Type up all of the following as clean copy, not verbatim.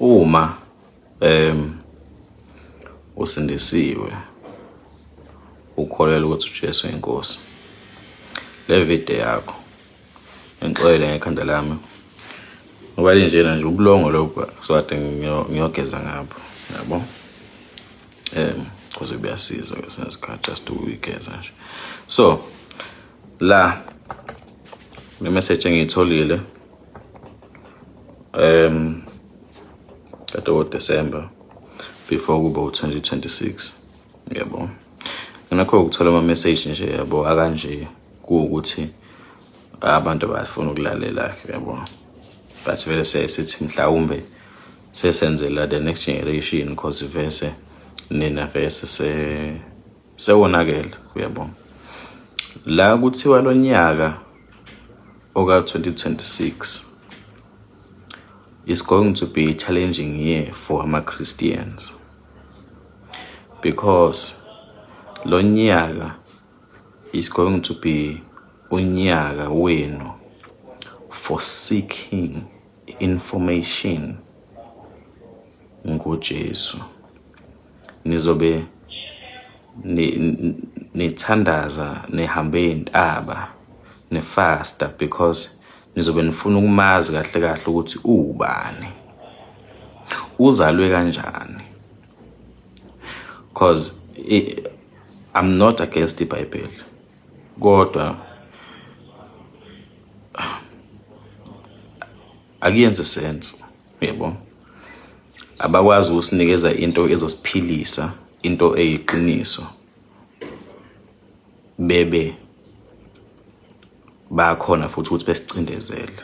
Uma usindisiwe, ukholelwa ukuthi uJesu inkosi, le video yakho ngixolele ngekhanda lami ngoba linjena nje ubulongo lokhu, so kade ngiyogeza ngapho, yabo, kuze kuyasiza kwesinye isikhathi just ukuyigeza nje. So la le message engiyitholile kade ngo-December before kuba u-2026, yabo, nginakho ukuthola ama-message nje, yabo, akanje kuwukuthi abantu abafuna ukulalela, yabo, but vele sithi mhlawumbe sesenzela the next generation, because vese nina vese se sewonakele, uyabo. La kuthiwa lo nyaka oka 2026 is going to be a challenging year for ama Christians, because lo nyaka is going to be unyaka wenu for seeking information ngoJesu. Nizobe nithandaza, nihambe intaba, nifasta, because nizobe nifuna ukumazi kahle kahle ukuthi uwubani, uzalwe kanjani, cause I'm not against iBhayibheli, kodwa akuyenze sense, yebo. Abakwazi ukusinikeza into ezosiphilisa, into eyiqiniso, bebe bakhona futhi ukuthi besicindezele.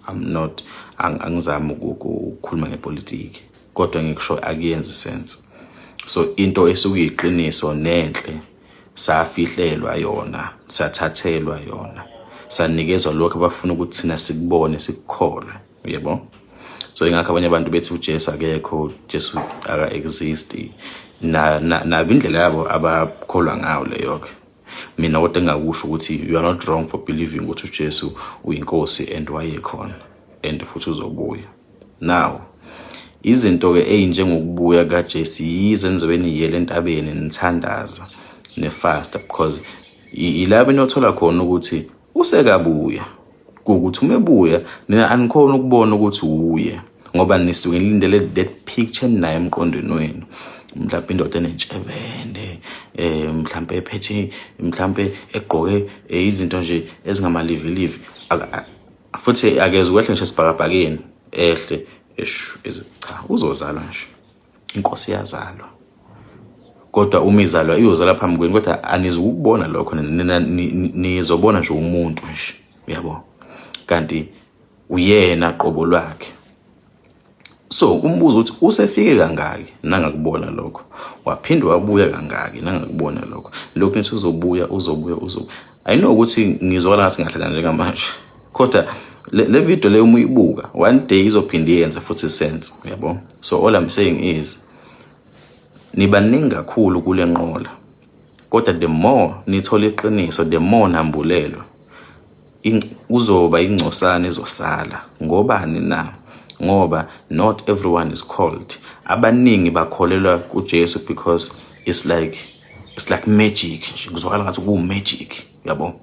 I'm not angizami ukukhuluma ngepolitiki, kodwa ngikusho akuyenzi sense. So into esukuyiqiniso nenhle safihlelwa yona, sathathelwa yona, sanikezwa lokho abafuna ukuthi thina sikubone, sikukholwe, yebo. So ingakho abanye abantu bethi uJesu akekho, Jesu aka exist, na nabo indlela yabo abakholwa ngayo leyo ke. Mina kodwa engakusho ukuthi you are not wrong for believing ukuthi uJesu uyinkosi and wayekhona and futhi uzobuya. Now izinto ke eyinjengokubuya kaJesu yize nizobe niyele entabeni, nithandaza, nefasta, because yilapho eniyothola khona ukuthi usekabuya. Kuwukuthi uma ebuya, nina anikhona ukubona ukuthi uye, ngoba nisuke nilindele that picture naye emqondweni wenu, mhlawumbe indoda enentshebende, mhlawumbe ephethe, mhlawumbe egqoke izinto nje ezingamalivilivi, futhi akeze ukwehle nje esibhakabhakeni, ehle eshu. Cha, uzozalwa nje, inkosi iyazalwa, kodwa uma izalwa iyozalwa phambi kwenu, kodwa anizukubona lokho nina, nizobona nje umuntu nje, uyabo, kanti uyena qobo lwakhe. So umbuzo uthi usefike kangaki nangakubona lokho, waphinde wabuya kangaki nangakubona lokho? Lokhu nithi uzobuya, uzobuya, uzobuya. I know ukuthi ngizwakala ngathi ngahlala njengamanje, kodwa le video leyo uma uyibuka one day izophinde iyenze futhi sense, uyabo. So all I'm saying is nibaningi kakhulu kule nqola, kodwa the more nithola iqiniso, the more nambulelwa, uzoba ingcosana ezosala. Ngobani na? Ngoba not everyone is called. Abaningi bakholelwa kuJesu because it's like magic nje, kuzwakala ngathi ku magic, yabo,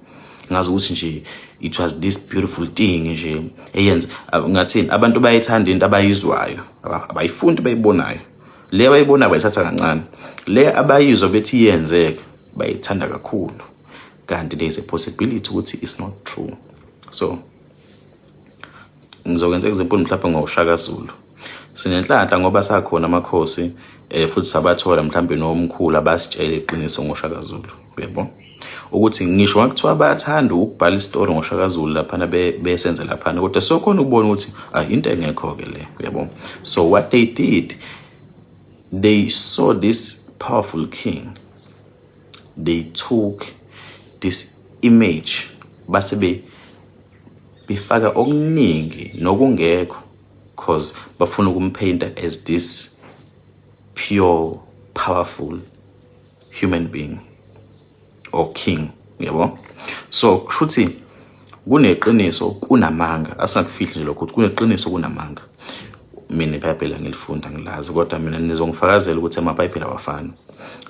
ngazi ukuthi nje it was this beautiful thing nje eyenza ngathini. Abantu bayithanda into abayizwayo, abayifundi bayibonayo. Le abayibonayo bayithatha kancane, le abayizwa bethi iyenzeka bayithanda kakhulu, kanti there is a possibility ukuthi it's not true. So ngizokwenza example mhlawumbe ngoShaka Zulu. Sinenhlanhla ngoba sakhona amakhosi, futhi sabathola mhlawumbe nomkhulu abasitshela iqiniso ngoShaka Zulu, uyabo, ukuthi ngisho ngakuthiwa bayathanda ukubhala isitori ngoShaka Zulu laphana, besenze laphana, kodwa sokhona ukubona ukuthi ah, into engekho ke le, uyabo. So what they did, they saw this powerful king, they took this image, base be befaka okuningi nokungekho, cause bafuna ukumpainta as this pure, powerful human being or king, yabo. So kushuthi kuneqiniso, kunamanga. Asingakufihli nje lokho ukuthi kuneqiniso, kunamanga. Mina iBhayibheli angilifunda, ngilazi, kodwa mina nizongifakazela ukuthi amaBhayibheli awafani.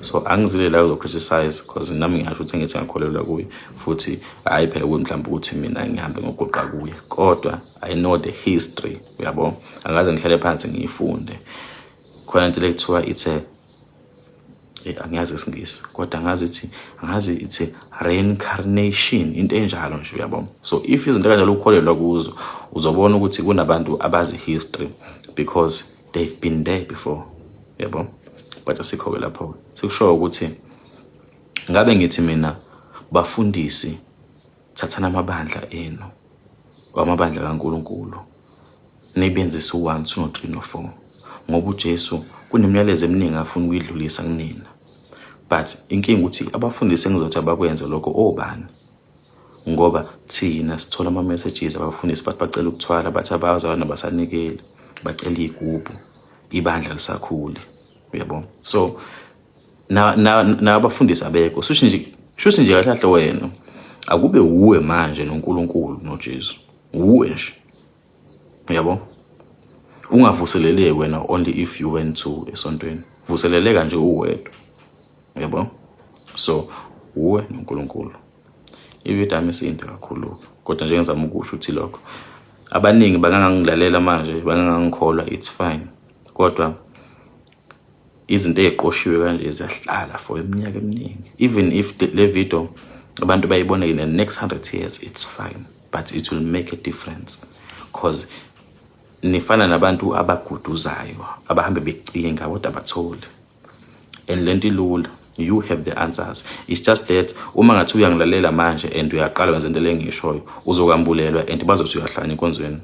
So angizile la uzo-criticize, because nami ngiyasho ukuthi ngithi ngiyakholelwa kuye futhi, hhayi phela kuyi mhlawumbe ukuthi mina ngihambe ngoguqa kuye, kodwa I know the history, uyabo. Angaze ngihlale phansi ngiyifunde khona into lekuthiwa it's a angiyazi isiNgisi, kodwa angazi ithi, angazi, it's a reincarnation, into enjalo nje, uyabo. So if izinto kanjalo ukholelwa kuzo, uzobona ukuthi kunabantu abazi history because they've been there before, yabo. But asikho-ke lapho. Sikushoyo ukuthi ngabe ngithi mina, bafundisi, thathana amabandla enu, amabandla kaNkulunkulu, nibenzise u-1, 2, no-3, no-4, ngoba uJesu kunemiyalezo eminingi afuna ukuyidlulisa kunina. But inkinga ukuthi abafundisi engizothi abakwenze lokho obani? Ngoba thina sithola ama-messages, abafundisi bathi bacela ukuthwala, bathi abazalwane basanikeli, bacela iy'gubhu, ibandla lisakhuli, uyabo. So na na nabafundisi abekho. Shuthi nje, shuthi nje kahle kahle wena akube uwe manje noNkulunkulu noJesu, uwe nje, uyabo. Ungavuseleleki wena only if you went to esontweni. Vuseleleka nje uwedwa, uyabo. So uwe noNkulunkulu. Ividiyo yami isinde kakhulu, kodwa nje ngizama ukusho ukuthi lokho abaningi bangangilalela manje, bangangikholwa, it's fine, kodwa izinto ey'qoshiwe kanje ziyahlala for iminyaka eminingi. Even if le video abantu bayibona in the next 100 years, it's fine, but it will make a difference, 'cause nifana nabantu abaguduzayo, abahambe becinga kodwa abatholi. And lento ilula, you have the answers. It's just that uma ngathi uyangilalela manje and uyaqala wenza into le engiyishoyo, uzokwambulelwa and bazothi uyahlanya enkonzweni,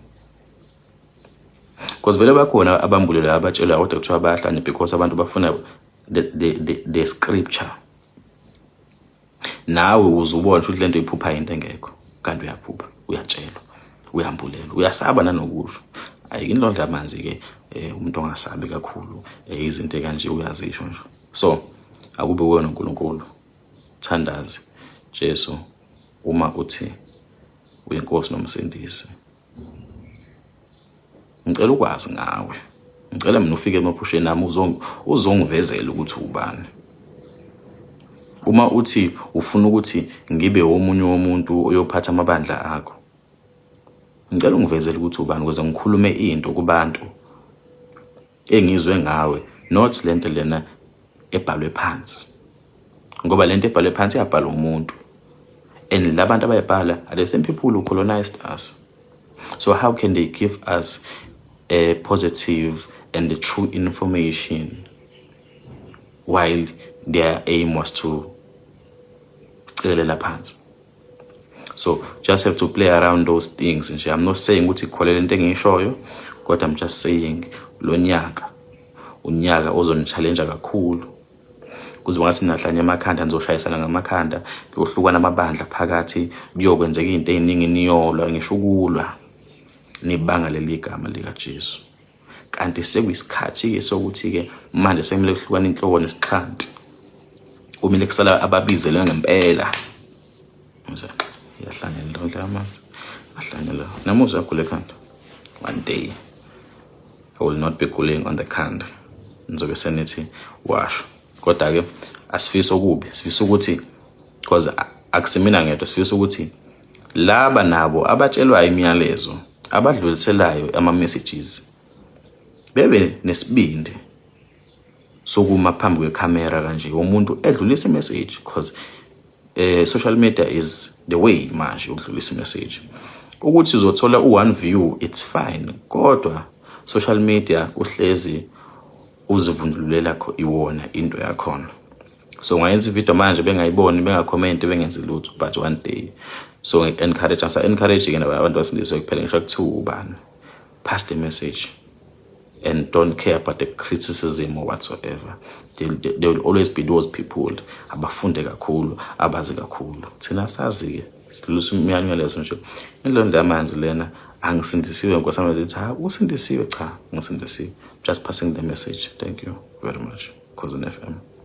because vele bakhona abambulelwa, abatshelwa, kodwa kuthiwa bayahlanya, because abantu bafuna the scripture. Nawe uze ubone ukuthi lento iphupha into engekho, kanti uyaphupha, uyatshelwa, uyambulelwa, uyasaba nanokusho. Ayike indlondla amanzi-ke, umuntu ongasabi kakhulu izinto kanje uyazisho nje. So akube kuwena uNkulunkulu, thandazi. Jesu, uma uthi uyinkosi nomsindisi, ngicela ukwazi ngawe. Ngicela mina ufike emaphusheni ami, uzongivezela ukuthi ubani. Uma uthi ufuna ukuthi ngibe omunye womuntu oyophatha amabandla akho, ngicela ungivezele ukuthi ubani, ukuze ngikhulume into kubantu engizwe ngawe, not lento lena ebhalwe phansi, ngoba lento ebhalwe phansi iyabhalwa umuntu, and labantu abayibhala are the same people who colonized us. So how can they give us a positive and the true information while their aim was to cekelela phansi? So just have to play around those things nje. I'm not saying ukuthi ikholele into engiyishoyo, kodwa I'm just saying lo nyaka unyaka ozoni-challenge kakhulu, kuze ngathi nahlanye emakhanda, nizoshayisana ngamakhanda, kuyohlukana amabandla phakathi, kuyokwenzeka izinto ey'ningi, niyolwa, ngisho ukulwa, nibanga leli gama likaJesu. Kanti sekuyisikhathi-ke sokuthi-ke manje sekumele kuhlukane inhloko nesixhanti, kumele kusala ababizelwe ngempela. Mze iyahlangela into yamanzi, ahlangela namuza uyagula ekhanda. One day I will not be gulling on the khanda, nizobe senithi washo. Kodwa-ke asifisi okubi, sifisa ukuthi, because akusimina ngedwa, sifisa ukuthi laba nabo abatshelwayo imiyalezo, abadluliselayo ama-messages, bebe nesibindi sokuma phambi kwekhamera kanje, umuntu edlulisa imessage, because social media is the way manje ukudlulisa imessage. Ukuthi uzothola u-one view, it's fine, kodwa social media uhlezi uzivundululela iwona into yakhona. So ungayenza ividiyo manje, bengayiboni, bengakhomenti, bengenzi lutho, but one day. So encourage, asa encourage ke abantu basindiswe kuphela. Ngisho kuthiwa ubani, pass the message and don't care about the criticism or whatsoever. There will always be those people abafunde kakhulu, abazi kakhulu. Thina sazi-ke, sidlulisa umyalezo nje. Indlondlo yamanzi lena, angisindisiwe, nkosi yami. Zithi ha, usindisiwe. Cha, ngisindisiwe. Just passing the message. Thank you very much. Cousin FM.